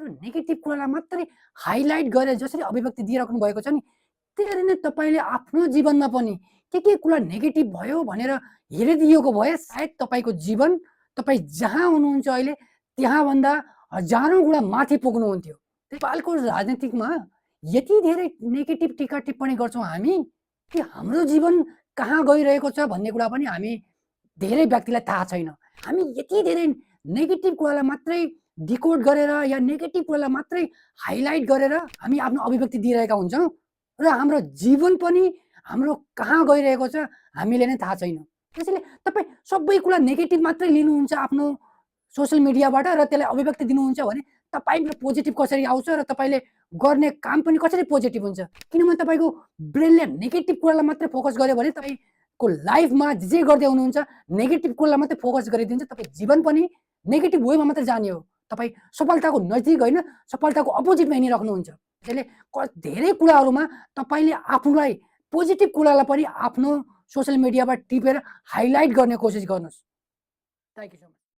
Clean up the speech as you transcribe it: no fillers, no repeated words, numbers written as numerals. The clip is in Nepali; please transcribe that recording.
तर नेगेटिभ कुरालाई मात्रै हाइलाइट गरेर जसरी अभिव्यक्ति दिइराख्नु भएको छ नि, त्यसरी नै तपाईँले आफ्नो जीवनमा पनि के कुरा नेगेटिभ भयो भनेर हेरिदिएको भए सायद तपाईँको जीवन, तपाईँ जहाँ हुनुहुन्छ अहिले त्यहाँभन्दा हजारौँ गुणा माथि पुग्नुहुन्थ्यो। नेपालको राजनीतिकमा यति धेरै नेगेटिभ टिका टिप्पणी गर्छौँ हामी कि हाम्रो जीवन कहाँ गइरहेको छ भन्ने कुरा पनि हामी धेरै व्यक्तिलाई थाहा छैन। हामी यति धेरै नेगेटिभ कुरालाई मात्रै डिकोड गरेर या नेगेटिभ कुरालाई मात्रै हाइलाइट गरेर हामी आफ्नो अभिव्यक्ति दिइरहेका हुन्छौँ र हाम्रो जीवन पनि हाम्रो कहाँ गइरहेको छ हामीले नै थाहा छैन। त्यसैले तपाईँ सबै कुरा नेगेटिभ मात्रै लिनुहुन्छ आफ्नो सोसियल मिडियाबाट र त्यसलाई अभिव्यक्ति दिनुहुन्छ भने तपाईँको पोजिटिभ कसरी आउँछ र तपाईँले गर्ने काम पनि कसरी पोजिटिभ हुन्छ? किनभने तपाईँको ब्रेनले नेगेटिभ कुरालाई मात्रै फोकस गर्यो भने तपाईँको लाइफमा जे गर्दै हुनुहुन्छ नेगेटिभ कुरालाई मात्रै फोकस गरिदिन्छ, तपाईँ जीवन पनि नेगेटिभ वेमा मात्रै जाने हो। तपाईँ सफलताको नजिक होइन, सफलताको अपोजिटमा हिँडिराख्नुहुन्छ। त्यसले धेरै कुराहरूमा तपाईँले आफूलाई पोजिटिभ कुरालाई पनि आफ्नो सोसियल मिडियामा टिपेर हाइलाइट गर्ने कोसिस गर्नुहोस्। Thank you so much.